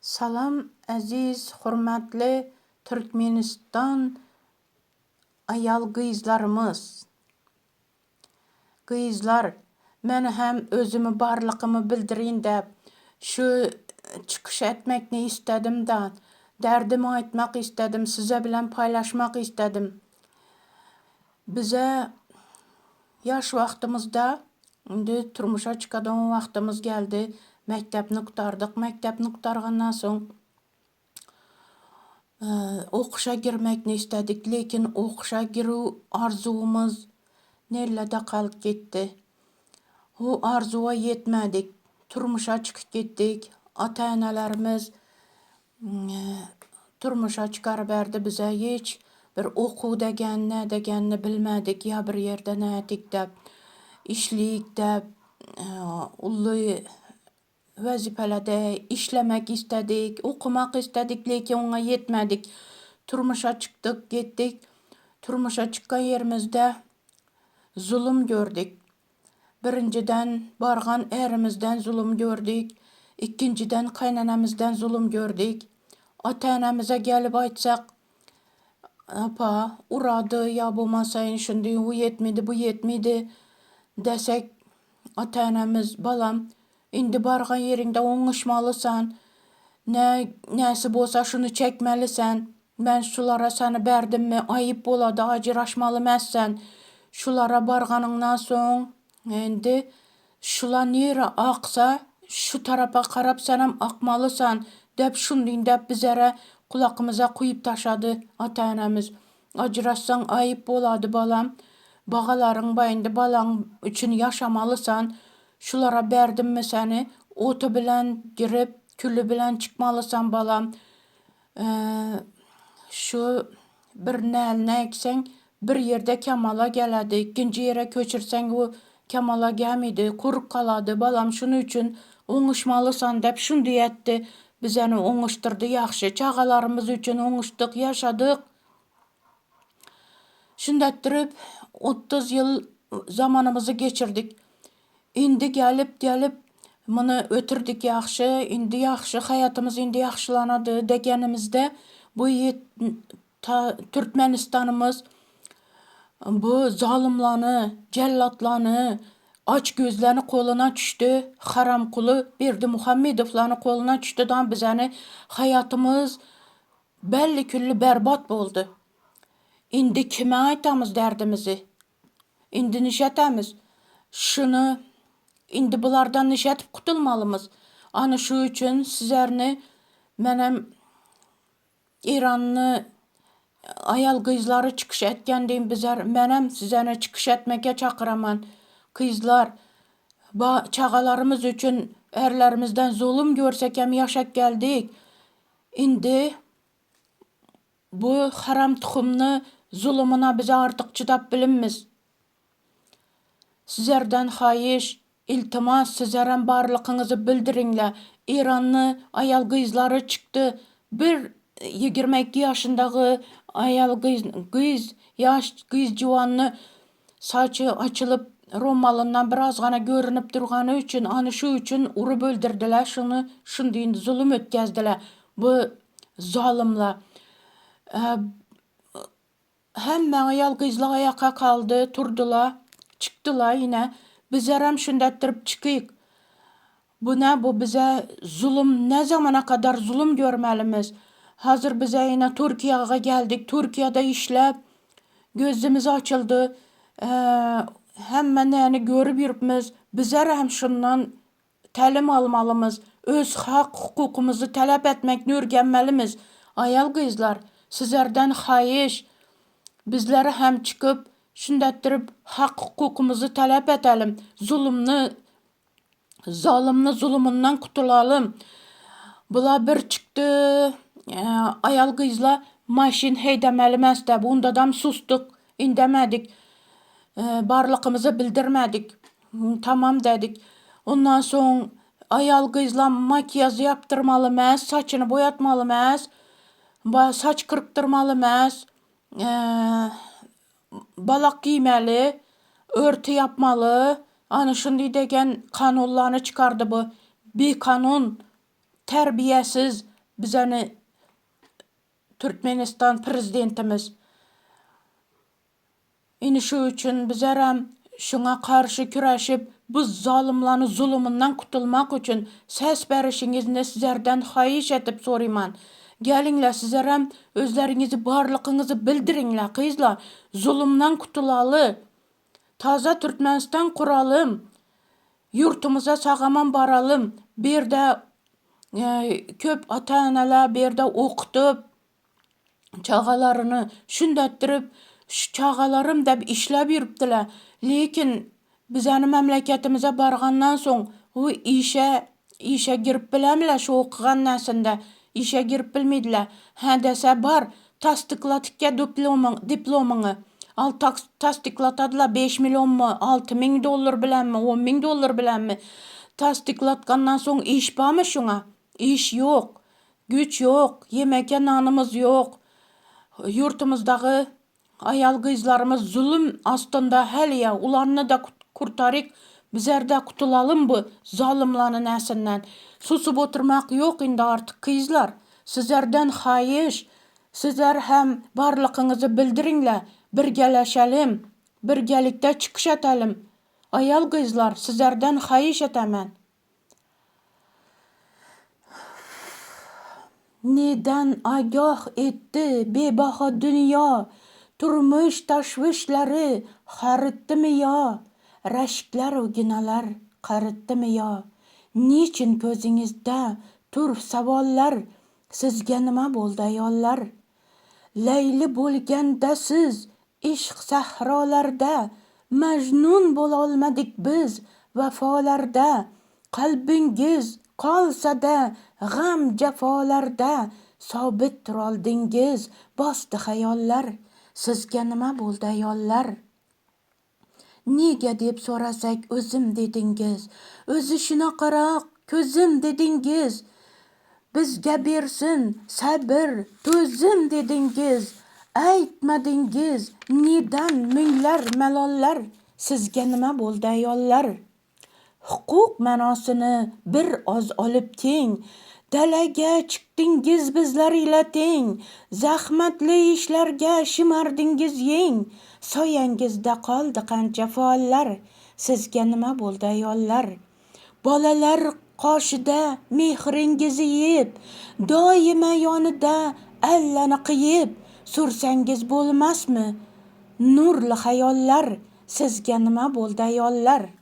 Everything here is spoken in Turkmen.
Salam äziz hormatly Türkmenistan aýal gyzlarymyz. Gyzlar men hem özümi barlygymy bildirin däp şu çykyş etmekni istedim da derdimi aýtmak istedim size bilen paýlaşmak istedim. Bize ýaş wagtymyzda indi turmuşa çykadygan wagtymyz geldi. Mekdepni gutardyk. Mekdepni gutargandan soň okuşa girmekni istedik. Lekin okuşa giruw arzuwymyz nellede galyp gitdi. O arzuwa ýetmedik. Turmuşa çykyp gitdik. Ata-enelerimiz Turmuşa çykaryberdi bize hiç bir okuw degen nä degenini bilmedik ýa bir ýerde nätik däp işliyik däp uly wezipelerde işlemek istedik okumak istedik lekin oňa ýetmedik turmuşa çykdyk gitdik turmuşa çykan ýerimizde zulum gördük Birinjiden, bargan ärimizden zulum gördük, ikinjiden, kaýnenemizden zulum gördük. Ata-enemize gelip aýtsak, Apa, urady ýa bolmasa indi şundy u ýetmedi, bu ýetmedi desek, ata-enemiz, Balam, indi bargan ýeriňde oňuşmalysan, nä näsi bolsa şuny çekmelisən. Men şulara seni berdimmi, aýyp bolady, ajyraşmaly mäs sen. Şulara barganyňdan soň, indi şula nirä aksa, şu tarapa karap senem akmalysan, dep şundyň dep bizere kulakymyza kuýup taşlady ata-enemiz. Ajyraşsaň aýyp bolady balam. Bagalaryň ba indi balaň üçin ýaşamalysan. Şulara berdimmi seni, oty bilen girip, küli bilen çykmalysan balam. Şu bir nälini ekseň, bir ýerde kemala geledi, ikinji ýere köçürseň bu kemala gelmedi, gurup galady, balam şuny üçin oňuşmalysan dep şundy etdi, bizeni oňuşdyrdy ýagşy, çagalarymyz üçin oňuşdyk, ýaşadyk. Şundatdyryp 30 ýyl zamanymyzy geçirdik. Indi gelip gelip muny ötürdik ýagşy, indi ýagşy haýatymyz indi ýagşylanady degenimizde bu Türkmenistanymyz bu zalymlany, jellatlany, aç gözleni koluna düşdi, haramkuly Berdimuhamedowlany koluna düşdi dan bizeni haýatymyz belli külli berbat boldy. Indi kime aýtamyz derdimizi? Indi nişetemiz? Şuny indi bulardan nişetip gutulmalymyz? Ana şu üçin sizerni menem Eýranly aýal gyzlary çykyş etgen deýin bizer menem sizeni çykyş etmeke çakyraman. Gyzlar ba çagalarymyz üçin ärlerimizden zulum görsekem ýaşap geldik. Indi Bu haram tuhumny zulumyna biz artyk çydap bilinmiz. Sizerden haýyş, iltimas sizerem barlykyňyzy bildiriňle. Eýranly aýal gyzlary çykdy bir 22 ýaşyndagy aýal gyz gyz ýaş gyz juwanny saçy açylyp romalyndan birazgana görünip durgany üçin any şu üçin urup öldürdiler şuny şundy zulum ötkezdiler bu Zalymlar. Hemme aýal gyzlar aýaka kaldy, turdular, çykdylar ýene. Bizlerem şunda etdirip çykyk. Bu ne bu bize zulum ne zamana kadar zulum görmelimiz. Hazır bize ýene Türkiýäge geldik. Türkiýede işläp gözümiz açyldy. Hemme näni görüp ýürüpmiz. Bizler hem şundan Tälim almalymyz, öz hak-hukukymyzy talap etmekni ürgenmelimiz. Aýal-gyzlar, sizlerden haýyş, bizleri hem çykyp, şundetdirip hak-hukukymyzy talap edelim, zulumny, zalymny zulumyndan kutulalym. Bula bir çykdy, aýal-gyzlar maşyn heýdemelimes dep, ondadam susduk, indemedik, barlykymyzy bildirmedik. Tamam dedik. Ondan soň aýal gyzlam makiýaz ýapdyrmaly mäs, saçyny boýatmaly mäs, saç kyrkdyrmaly mäs, balak giýmeli, örti ýapmaly. Ana şundy degen kanunlany çykardy bu bikanun, terbiýesiz. bizeni Türkmenistan prezidentimiz. Ine şu üçin bizerem şuňa karşy küreşip bu zalymlany zulumyndan kutulmak üçin ses berişiňizni sizerden haýyş edip soryman. Geliňle sizerem özleriňizi barlykyňyzy bildiriňle gyzlar zulumdan kutulaly. Taza Türkmenistan kuralym. Ýurtumyza sag-aman baralym. Bu ýerde köp ata-eneler bu ýerde okudyp, çagalaryny şündetdirip, şu çagalarym dep işläp ýörüpdiler. Lekin bizäni memleketimize bargandan soň bu işe işe girip bilemler şu okugan näsinde işe girip bilmeýdiler. Hä dese bar, tassyklatyk diplomyň diplomyňy. Al tassyklatadylar 5 millionmy, 6000 dollar bilenmi, 10 ming dollar bilenmi? Tassyklatgandan soň iş barmy şuňa? Iş ýok. Güýç ýok, ýemeke nanymyz ýok. Ýurtumyzdagy aýal-gyzlarymyz zulum astynda hälýä, ularny-da kurtaryk, bizler-de kutulalym bu zalymlany näsinden. Susup oturmak ýok indi artyk gyzlar. Sizlerden haýyş, sizler hem barlykyňyzy bildiriňle, birgeleşelim, birgelikde çykyş etelim. Aýal-gyzlar, sizlerden haýyş etemen. Neden agah etdi bebaha dünýa, Turmuş taşwişleri harytdymy ýa, Reşkler-u ginalar garytdymy ýa? Niçin gözüňizde tur sawollar, Sizge nima boldy aýollar? Leýli bolganda siz Yşk sähralarda Mejnun bolalmadyk biz wefalarda, Kalbyňyz galsa-da gam-jefalarda, Sabit turaldyňyz, basdy haýallar, Sizge nima boldy aýollar? Nega deb sorasak o'zim dedingiz, O'zi shunaqaroq ko'zim dedingiz, Bizga bersin sabr, to'zim dedingiz, Aytmadingiz nedan munglar malollar, Sizga nima bo'ldi ayollar? Huquq ma'nosini bir oz olib keng, Dalaga chiqdingiz bizlar ila teng, Zahmatli ishlarga shimardingiz yeng, Soyangizda qoldi qancha faollar, Sizga nima bo'ldi ayollar? Bolalar qoshida mehringizni yeb, Doimo yonida allani qiyib, Sursangiz bo'lmasmi nurli xayollar, Sizga nima bo'ldi ayollar?